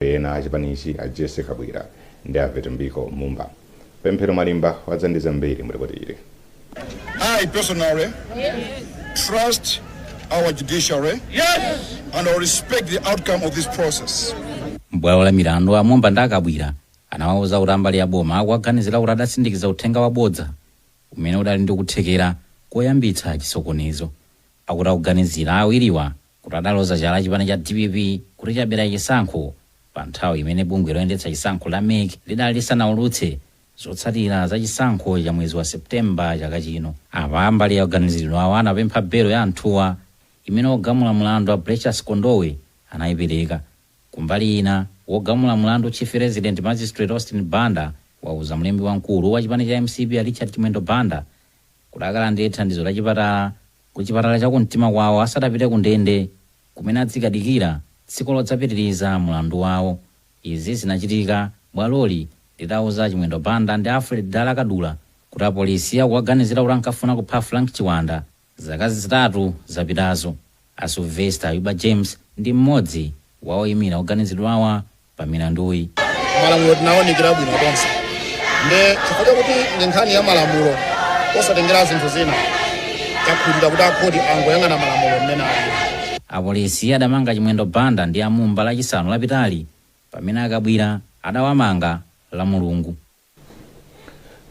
Ena a chipanichi a Jessie Kabwila ndi a Vitumbiko Mumba. Pemphero Malimba wadza ndi zambiri mu lipoti ili. I personally trust our judiciary and I respect the outcome of this process. M'bwalo la milandu, a Mumba ndi a Kabwila anawauza kuti ambali ya boma akuwaganizira kuti adasindikiza uthenga wabodza umene udali ndi kuthekera koyambitsa chisokonezo. Akuti akuganizira awiriwa kuti adaloza chala chipani cha DPP kuti chabera chisankho pa nthawi imene bungwe loyendetsa chisankho la MEC lidali lisanaulutse zotsatira za chisankho cha mwezi wa September chaka chino. Apa ambali ya oganiziridwa awa anapempha belo ya anthuwa imene wogamula mlandu a Precious Kondowe anayipereka. Kumbali ina, wogamula mlandu Chief Resident Magistrate Austin Banda wauza mlembi wamkulu wa chipani cha MCP a Richard Chimwendo Banda kuti akalandire thandizo la chipatala ku chipatala cha kumtima kwawo asadapite ku ndende kumene adzikadikira tsiku lodzapitiriza mlandu wawo. Izi zinachitika bwaloli lidauza Chimwendo Banda ndi Alfred Dala Kadula kuti apolisi akuwaganizira kuti ankafuna kupha Frank Chiwanda zaka 3 zapitazo. A Sylvester Ayuba James ndi mmodzi wa oyimira oganiziridwawa pa milanduyi. Malamulo tinaonekera bwino tonse, nde chifukwa chakuti ndi nkhani ya malamulo osatengera zinthu zina, takhulupirira kuti akhoti angoyang'ana malamulo mmene alili. Apolisi adamanga Chimwendo Banda ndi a Mumba Lachisanu lapitali pamene a Kabwila adawamanga la Mulungu.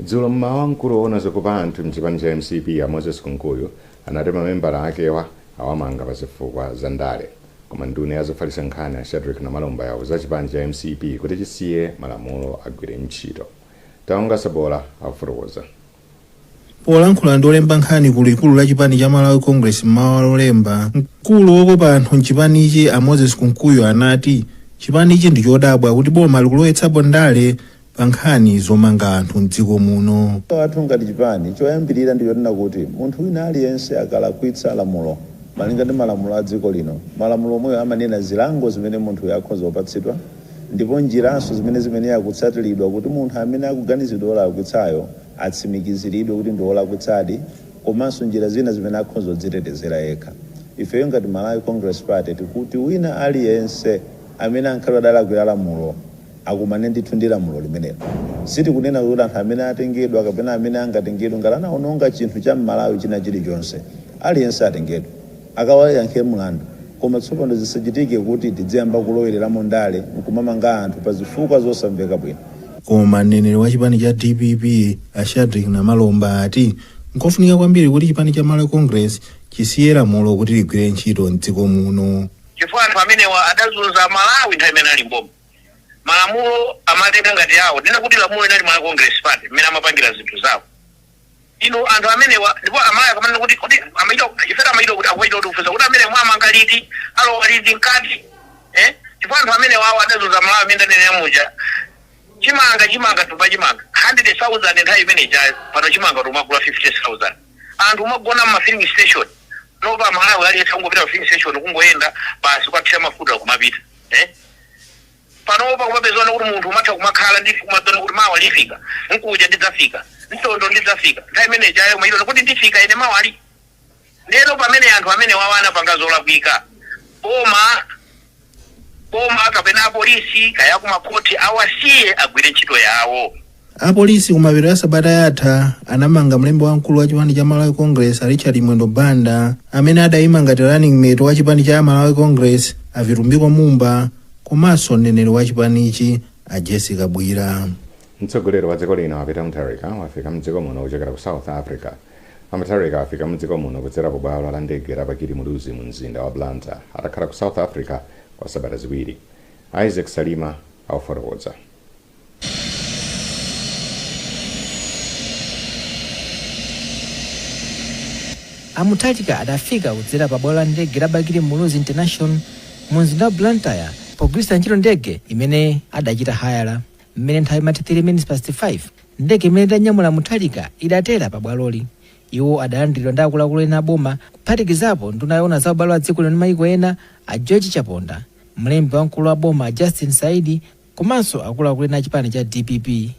Dzulo mmawa, mkulu woona zokopa anthu mchipani cha MCP a Moses Kunkuyu anati mamembala akewa awamanga pa zifukwa za ndale. Koma nduna ya zofalitsa nkhani a Shadric Namalomba yauza chipani cha MCP kuti chisiye malamulo agwire ntchito. Taonga Sabola akufotokoza. Polankhula ndi olemba nkhani ku likulu la chipani cha Malawi Congress mmawa Lolemba, mkulu wokopa anthu mchipanichi a Moses Kunkuyu anati chipanichi ndi chodabwa kuti boma likulowetsapo ndale pa nkhani zomanga anthu mdziko muno. Athu ngati chipani, choyambirira ndi chonena kuti munthu wina aliyense akalakwitsa lamulo, malinga ndi malamulo a dziko lino, malamulo omweyo amanena zilango zimene munthuyo akhoza kupatsidwa ndipo njiranso zimene akutsatiridwa kuti munthu amene akuganizidwa wolakwitsayo atsimikiziridwe kuti ndi wolakwitsadi, komanso njira zina zimene akhoza kudzitetezera yekha. Ifeyo ngati Malawi Congress Party tikuti wina aliyense amene ankhale adalakwira lamulo akumane ndithu ndi lamulo limenelo. Sitikunena kuti anthu amene atengedwa kapena amene angatengedwe, ngati anaononga chinthu cha Mmalawi china chilichonse, aliyense atengedwe akawayankhe mlandu. Koma tsopano zisachitike kuti tidziyamba kulowereramo ndale nkumamanga anthu pa zifukwa zosamveka bwino. Koma mneneri wa chipani cha DPP a Shadric Namalomba ati nkofunika kwambiri kuti chipani cha Malawi Congress chisiye lamulo kuti ligwire ntchito mdziko muno. Chifukwa anthu amenewa adazunza Malawi nthawi imene ali mboma. Malamulo amatenga ngati awo, ndinena kuti lamulo linali Malawi Congress Party mmene amapangira zinthu zawo. Inu, anthu amenewa, ndipo Amalawi akamanena kuti kuti amachita ife amachita kuti akumachita kuti kufunsa kuti amene mwamanga liti, alowa liti mkati, eh? Chifukwa anthu amenewa awo adazunza Malawi. Amene ndanenera muja, chimanga, thumba chimanga 100,000 nthawi imene ijayo, pano chimanga tumagula 50,000. Anthu umagona mma filling station. Nopa Malawi aliyense kungopita ku filling station, kungoyenda basi, kukathira mafuta, kumapita, eh? Panopa kumapezana kuti munthu umatha kumakhala ndi kumadziona kuti mawa lifika, nkuja ndidzafika, mtondo ndidzafika. Nthawi imene ijayo umayiona kuti ndifika ine mawali. Ndeno pamene anthu amene wawa anapanga zolakwika, boma kapena apolisi kaya kumakhoti awasiye agwire ntchito yawo. Apolisi kumapeto ya sabata yatha anamanga mlembi wamkulu wa chipani cha Malawi Congress a Richard Mwendo Banda, amene adayima ngati running mate wa chipani cha Malawi Congress a Vitumbiko Mumba, komanso mneneri wa chipanichi a Jessie Kabwila. Mtsogoleri wa dziko lino a Peter Mutharika wafika mdziko muno kuchokera ku South Africa. A Mutharika afika mdziko muno kudzera ku bwalo la ndege la Bakili Muluzi mu mzinda wa Blantyre atakhala ku South Africa kwa sabata 2. Isaac Salima akufotokoza. A Mutharika adafika kudzera pa bwalo la ndege la Bakili Muluzi International mu mzinda wa Blantyre pogwiritsa ntchito ndege imene adachita hayala. Mmene nthawi imati 3 minutes past 5, ndege imene idanyamula Mutharika idatera pa bwaloli. Iwo adalandiridwa ndi akuluakulu ena a boma, kuphatikizapo nduna yoona za ubale wa dziko lino ndi mayiko ena a George Chaponda, mlembi wamkulu wa boma a Justin Saidi, komanso akuluakulu ena a chipani cha DPP.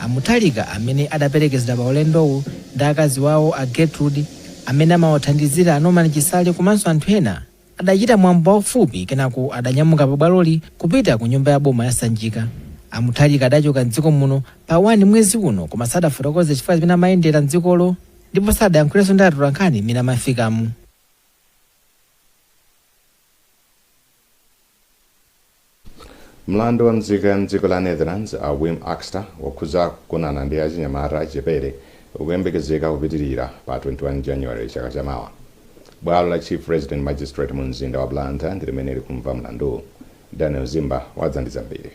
A Mutharika, amene adaperekezedwa pa ulendowu ndi akazi wawo a Gertrude, Amene amawathandizira a Norman Chisale komanso anthu ena adachita mwambo waufupi, kenako adanyamuka pa bwaloli kupita ku nyumba ya boma ya Sanjika. A Mutharika adachoka mdziko muno pa 1 mwezi uno, koma sadafotokoze chifukwa chimene amayendera mdzikolo ndipo sadayankhulenso ndi atolankhani mmene amafikamo. Mlandu wa mzika ya mdziko la Netherlands a Wim Akster wokhuza kugonana ndi achinyamata achichepere ukuyembekezeka kupitirira pa 21 January chaka chamawa. Bwalo la Chief Resident Magistrate mu mzinda wa Blantyre ndi limene likumva mlanduwu. Daniel Zimba wadza ndi zambiri.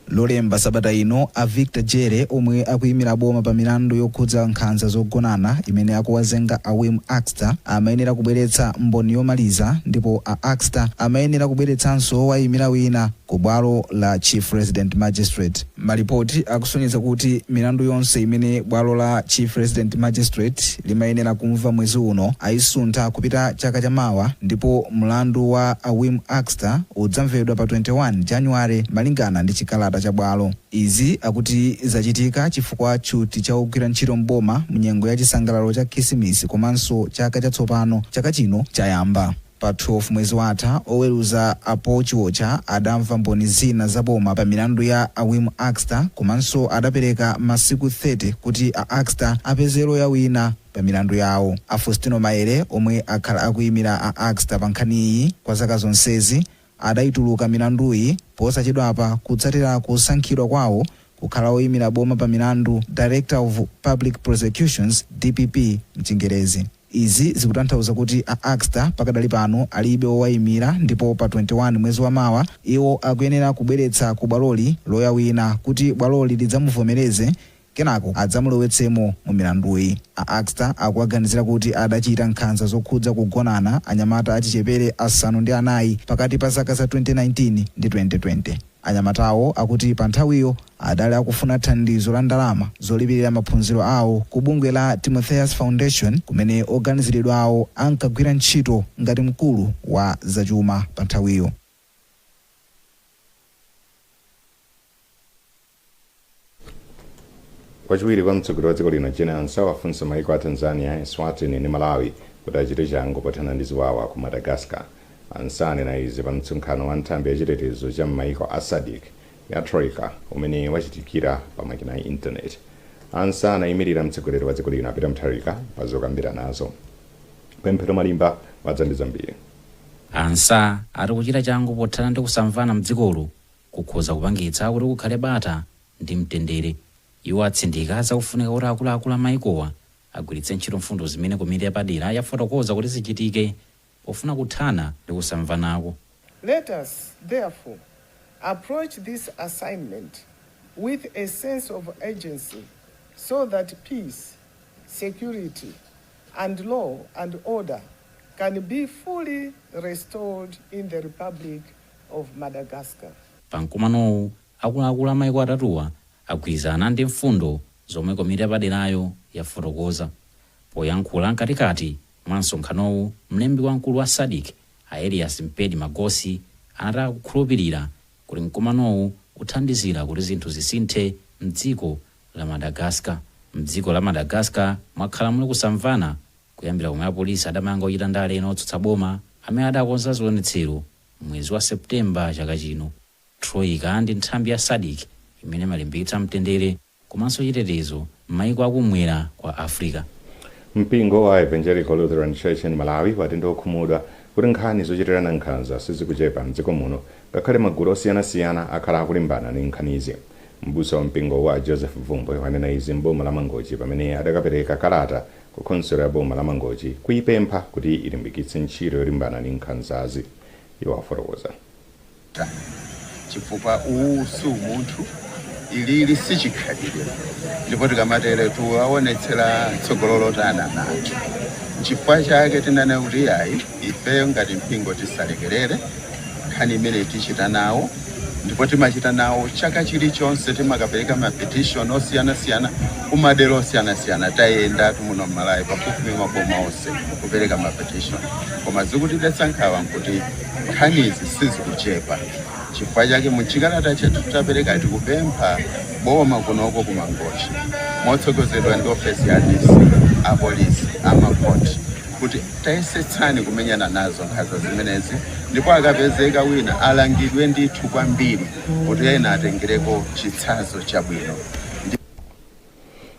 Lolemba sabata ino, a Victor Jere omwe akuyimira boma pa milandu yokhudza nkhanza zogonana imene akuwazenga a Wim Akster amayenera kubweretsa mboni yomaliza, ndipo a Akster amayenera kubweretsanso wowayimira wina ku bwalo la Chief Resident Magistrate. Malipoti akusonyeza kuti milandu yonse imene bwalo la Chief Resident Magistrate limayenera kumva mwezi uno ayisuntha kupita chaka chamawa, ndipo mlandu wa a Wim Akster udzamvedwa pa 21 January malingana ndi chikalata cha bwalo. Izi akuti zachitika chifukwa tchuti cha ogwira ntchito mboma mnyengo ya chisangalalo cha Khisimitsi komanso chaka chatsopano chaka chino chayamba. Pa 12 mwezi watha, oweruza a Paul Chiwocha adamva mboni zina za boma pa milandu ya a Wim Akster komanso adapereka masiku 30 kuti a Akster apeze loya wina pa milandu yawo. A Faustino Maere omwe akhala akuyimira a Akster pa nkhaniyi kwa zaka zonsezi adayituluka milanduyi posachedwapa kutsatira kusankhidwa kwawo kukhala oyimira boma pa milandu, Director of Public Prosecutions, DPP mchingerezi. Izi zikutanthauza kuti a Akster pakadali pano alibe wowayimira, ndipo pa 21 mwezi wa mawa iwo akuyenera kubweretsa ku bwaloli loya wina kuti bwaloli lidzamuvomereze, kenako adzamulowetsemo mu milanduyi. A Akster akuwaganizira kuti adachita nkhanza zokhudza kugonana anyamata achichepere 9 pakati pa zaka za 2019 ndi 2020. Anyamatawo akuti pa nthawiyo adali akufuna thandizo la ndalama zolipirira maphunziro awo ku bungwe la Timotheus Foundation, kumene oganiziridwa awo ankagwira ntchito ngati mkulu wa zachuma pa nthawiyo. Wachiwiri kwa mtsogoleri wa dziko lino Jane Ansah wafunsa maiko a Tanzania, Eswatini ndi Malawi kuti achite changu pothana ndi ziwawa ku Madagascar. Ansah anena izi pa msonkhano wa nthambi ya chitetezo cha m'maiko a SADC ya Troika umene wachitikira pa makina a intaneti. Ansah anayimirira mtsogoleri wa dziko lino a Peter Mutharika pa zokambiranazo. Pemphero Malimba wadza ndi zambiri. Ansah ati kuchita changu pothana ndi kusamvana mdzikolo kukhoza kupangitsa kuti kukhale bata ndi mtendere. Iwo atsindika zakufunika kuti akuluakulu a maikowa agwiritse ntchito mfundo zimene komiti yapadera yafotokoza kuti zichitike pofuna kuthana ndi kusamvanako. Let us, therefore, approach this assignment with a sense of urgency so that peace, security, and law and order can be fully restored in the Republic of Madagascar. Pa mkumanowu, akuluakulu a maiko atatuwa agwirizana ndi mfundo zomwe komiti yapaderayo yafotokoza. Poyankhula mkatikati mwa msonkhanowu, mlembi wamkulu wa SADC a Elias Mpedi Magosi anati akukhulupirira kuti mkumanowu uthandizira kuti zinthu zisinthe mdziko la Madagascar. Mdziko la Madagascar mwakhala muli kusamvana kuyambira pomwe apolisi adamanga ochita ndale ena otsutsa boma amene adakonza zionetsero mwezi wa Septemba chaka chino. Troika ndi nthambi ya SADC imene imalimbikitsa mtendere komanso chitetezo m'maiko akumwera kwa Africa. Mpingo wa Evangelical Lutheran Church in Malawi wati ndi okhumudwa kuti nkhani zochitirana nkhanza sizikuchepa mdziko muno, ngakhale magulu osiyanasiyana akhala akulimbana ndi nkhanizi. M'busa wa mpingo wa Joseph Vumbwe wanena izi m'boma la Mangochi pamene adakapereka kalata ku khonsolo ya boma la Mangochi kuipempha kuti ilimbikitse ntchito yolimbana ndi nkhanzazi. Iwo afotokoza. Chifukwa uwu si umunthu, ilili si chikhalidwe, ndipo tikamatere tiwaonetsera tsogolo lotani ana athu? Nchifukwa chake tinanena kuti ayi, ifeyo ngati mpingo tisalekerere nkhani imene, tichita nawo, ndipo timachita nawo chaka chilichonse. Timakapereka mapetition osiyanasiyana kumadera osiyanasiyana. Tayenda muno m'Malawi pafupifupi maboma onse kupereka mapetition, koma zikutidetsa nkhawa nkuti nkhanizi sizikuchepa. Chifukwa chake muchikalata chathu tapereka, tikupempha boma kunoko kuMangochi, motsogozedwa ndi ofesi ya DC, apolisi, amakhoti, kuti tayesetsani kumenyana nazo nkhanza zimenezi, ndipo akapezeka wina alangidwe ndithu kwambiri, kuti ena atengereko chitsanzo chabwino.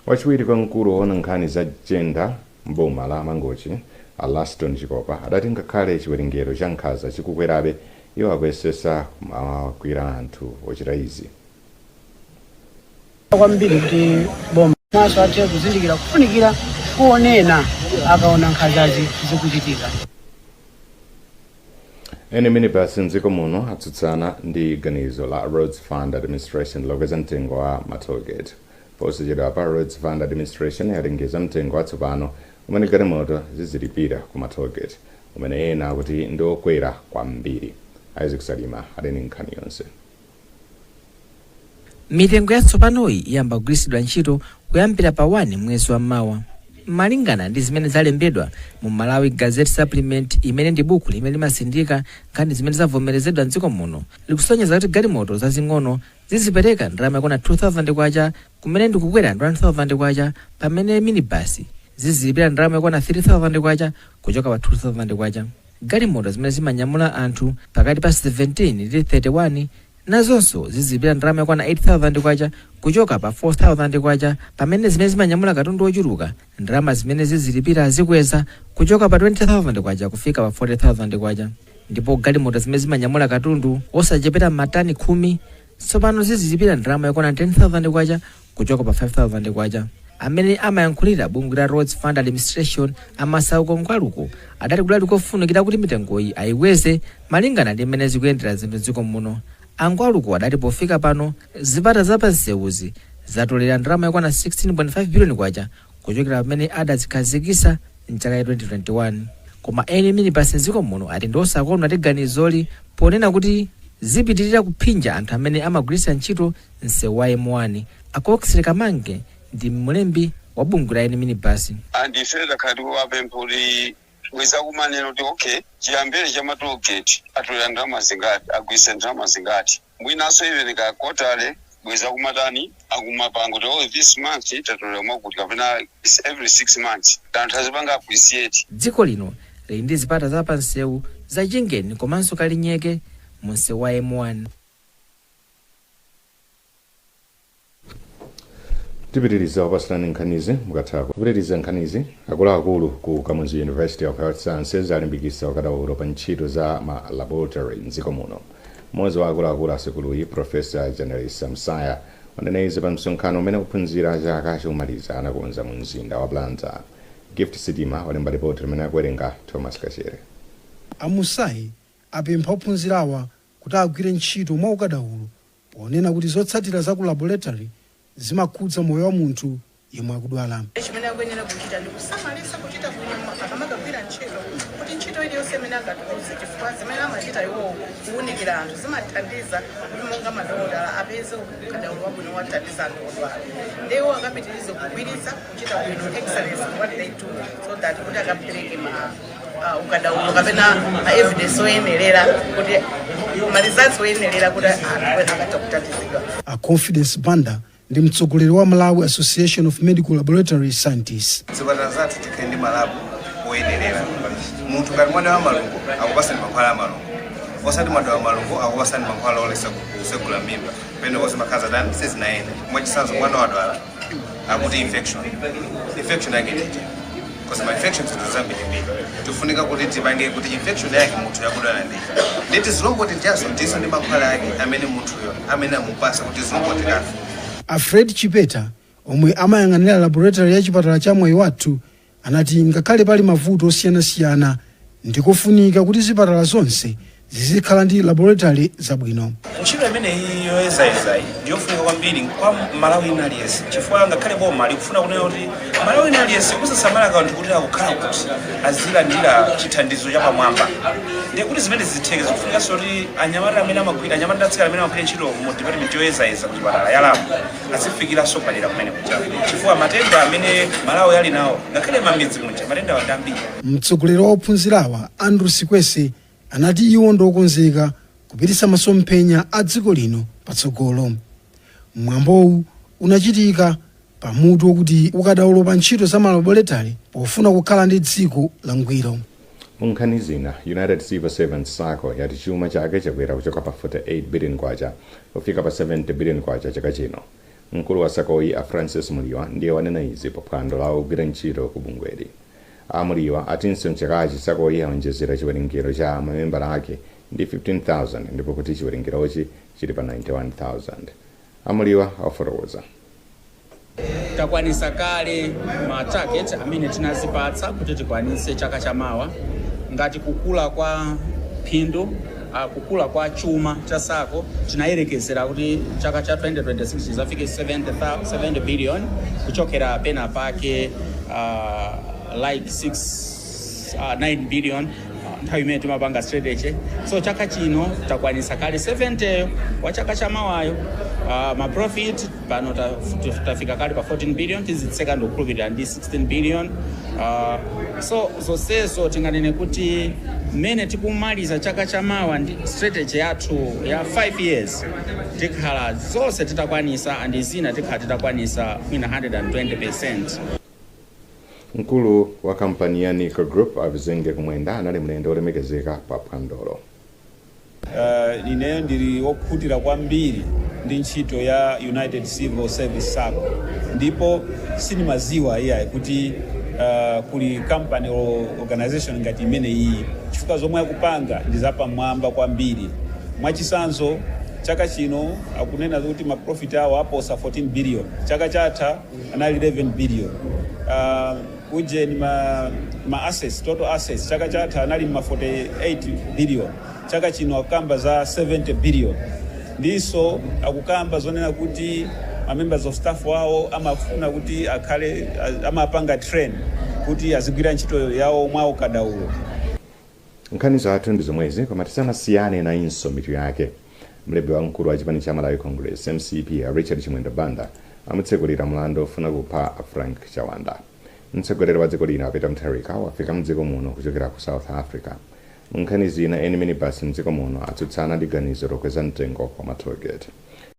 Wachiwiri kwa mkulu woona nkhani za gender mboma la Mangochi, a Laston Chikopa, adati ngakhale chiwerengero cha nkhanza chikukwerabe, iwo akuyesesa kumagwira anthu ochita izi. Kwambiri kuti boma maso athe kuzindikira kufunikira kuonena akaona nkhanzazi zikuchitika. Eni minibus mdziko muno atsutsana ndi ganizo la Roads Fund Administration lokweza mtengo wa ma tollgate. Posachedwa pa, Roads Fund Administration yalengeza mtengo watsopano umene galimoto zizilipira ku ma tollgate, umene ena akuti ndi okwera kwambiri. Isaac Salima ali ndi nkhani yonse. Mitengo yatsopanoyi iyamba kugwiritsidwa ntchito kuyambira pa 1 mwezi wa mawa. Malingana ndi zimene zalembedwa mu Malawi Gazette Supplement, imene ndi buku limene limasindika nkhani zimene zavomerezedwa mdziko muno, likusonyeza kuti galimoto zazing'ono zizipereka ndalama yakwana 2000 kwacha, kumene ndikukwera ndi 1000 kwacha, pamene minibasi zizilipira ndalama yakwana 3000 kwacha kuchoka pa 2000 kwacha. Galimoto zimene zimanyamula anthu pakati pa 17 ndi 31 nazonso zizilipira ndalama yakwana 8000 kwacha kuchoka pa 4000 kwacha, pamene zimene zimanyamula katundu wochuluka, ndalama zimene zizilipira zikweza kuchoka pa 20,000 kwacha kufika pa 40,000 kwacha. Ndipo galimoto zimene zimanyamula katundu osachepera matani 10 tsopano zizilipira ndalama yokwana 10,000 kwacha kuchoka pa 5000 kwacha. Amene amayankhulira bungwe la Roads Fund Administration, a Masauko Ngwaluko, adati kudali kofunikira kuti mitengoyi ayikweze malingana ndi mmene zikuyendera zinthu mdziko muno. A Ngwaluko adati pofika pano zipata za pansewuzi zatolera ndalama yokwana 16.5 biliyoni kwacha kuchokera pamene adazikhazikitsa mchaka cha 2021. Koma eni minibasi mdziko muno ati ndi osakondwa ndi ganizoli, ponena kuti zipitirira kuphinja anthu amene amagwiritsa ntchito msewu wa M1. A Coxley Kamange ndi mlembi wa bungwe la eni minibasi. And ife takhala tikuwapempha kuti bweza kumanena kuti okay, chiyambire cha ma tollgate atolera ndalama zingati, agwiritsa ndalama zingati. Mwinanso even ka quarterly bweza kumatani, akumapanga kuti oh, this month tatolera mwakuti, kapena it's every 6 months, anthu azipanga appreciate. Dziko lino lili ndi zipata za pansewu za Chingeni komanso Kalinyeke mu msewu wa M1. Tipitiriza kupasirani nkhanizi mukatha kupitiriza nkhanizi. Akuluakulu ku Kamuzu University of Health Sciences alimbikitsa ukadaulo pa ntchito za ma laboratory mdziko muno. Mmodzi wa akuluakulu a sukuluyi, Professor Janelisa Msaya, wanena izi pa msonkhano umene ophunzira chaka chomaliza anakonza mu mzinda wa Blantyre. Gift Sitima walemba ripoti limene akuwerenga Thomas Kachere. A Musai apempha ophunzirawa kuti agwire ntchito mwa ukadaulo, ponena kuti zotsatira za ku laboratory zimakhudza moyo wa munthu yemwe akudwala. Chimene akuyenera kuchita ndi kusamalitsa kuchita bwino akamakagwira ntchito, kuti ntchito iliyonse imene angatiuze, chifukwa zimene amachita iwowo kuwunikira anthu zimathandiza kuti monga madokotala apeze ukadaulo wabwino wathandiza anthu odwala. Ndiye iwo akapitirize kugwiritsa kuchita bwino, excellence in what they do, so that kuti akapereke ma ukadaulo kapena ma evidence oyenerera, kuti ma results oyenerera, kuti anthu akatha kuthandizidwa. A Confidence Banda ndi mtsogoleri wa Malawi Association of Medical Laboratory Scientists. Zipatala zathu tikhale ndi ma lab oyenerera. Munthu ngati mwana wa malungo, akupasani mankhwala a malungo, osati mwadwala malungo, akupasani mankhwala oletsa kusegula mimba. Pene zimakhala zatani, sizinayende. Mwachitsanzo, mwana wadwala, akuti infection, infection yake nditi? Because ma infections ndi zambirimbiri. Tifunika kuti tipange kuti infection yake munthu yakudwala ndi nditi, zilombo tijazo ndiso ndi mankhwala ake amene munthuyo amene amupasa kuti zilombo tikafa. A Fred Chipeta, omwe amayang'anira laboratory ya chipatala cha Mwayi Wathu, anati ngakhale pali mavuto osiyanasiyana, ndikofunika kuti zipatala zonse zizikhala ndi laboratory zabwino. Ntchito imeneyi yoyezayezayi ndiyofunika kwambiri kwa Malawi ina aliyense, chifukwa ngakhale boma likufuna kunena kuti Malawi ina aliyense, kusasamala kanthu kuti akukhala kuti, azilandira chithandizo chapamwamba. Ndiye kuti zimene zitheke, zikufunikanso kuti anyamata amene amagwira, anyamata ndi atsikana amene amagwira ntchito mu department yoyezayeza kuchipatala ya lab, azifikiranso padera kumene kuja, chifukwa matenda amene Malawi ali nawo, ngakhale mamidzi muja, matenda awa ndi ambiri. Mtsogoleri wa ophunzirawa, Andrew Sikwese, anati iwo ndi okonzeka. Kupititsa masomphenya a dziko lino patsogolo. Mwambowu unachitika pamutu wokuti ukadaulo pa ntchito za malaboratory pofuna kukhala ndi dziko langwiro. Mu nkhani zina, United Civil Servants Sacco yati chuma chake chakwera kuchoka pa 48 billion kwacha kufika pa 70 billion kwacha chaka chino. Mkulu wa Saccoyi, a Francis Muliwa, ndiye wanena izi pa phwando la ogwira ntchito ku bungweli. A Muliwa atinso mchakachi Saccoyi yaonjezera chiwerengero cha mamembala ake ndi 15,000 ndipo kuti chiwerengerochi chili pa 91,000. A Muliwa afotokoza. Takwanisa kale ma target amene tinazipatsa kuti tikwanise chaka chamawa, ngati kukula kwa phindu, kukula kwa chuma cha Sacco. Tinayerekezera kuti chaka cha 2026 chizafike 70 billion kuchokera pena pake like 6 9 billion nthawi imene timapanga strategy. So chaka chino takwanisa kale 70 wa chaka chamawayo. Ma profit pano tafika kale pa 14 billion, tizitseka ndikukhulupirira ndi 16 billion. So zonsezo tinganene kuti mmene tikumaliza chaka chamawa ndi strategy yathu ya 5 years, tikhala zonse titakwanisa, and zina tikhala titakwanisa mwina 120%. Mkulu wa kampani ya Nico Group, a Vizenge Kumwenda, anali mlendo olemekezeka pa phwandolo. Ineyo ndili wokhutira kwambiri ndi ntchito ya United Civil Service Sacco, ndipo sindimaziwa iyayi kuti kuli company or organization ngati imene iyi, chifukwa zomwe akupanga ndi zapamwamba kwambiri. Mwachitsanzo, chaka chino akunena kuti ma profit awo aposa 14 billion, chaka chatha anali 11 billion. Ujeni ma assets, total assets, chaka chatha anali ma 48 billion, chaka chino akukamba za 70 billion. Ndiso akukamba zonena kuti ma members of staff wawo amafuna kuti akhale amapanga train kuti azigwira ntchito yawo mwa ukadaulo. Nkhani zathu ndi zomwezi, koma tisanasiyane nayinso mitu yake. Mlembi wamkulu wa chipani cha Malawi Congress, MCP, a Richard Chimwendo Banda amutsekulira mlandu ofuna kupha a Frank Chawanda. Mtsogoleri wa dziko lino, Peter Mutharika, wafika mdziko muno kuchokera ku South Africa. Mu nkhani zina, eni minibus mdziko muno atsutsana ndi ganizo lokweza mtengo wa matollgate.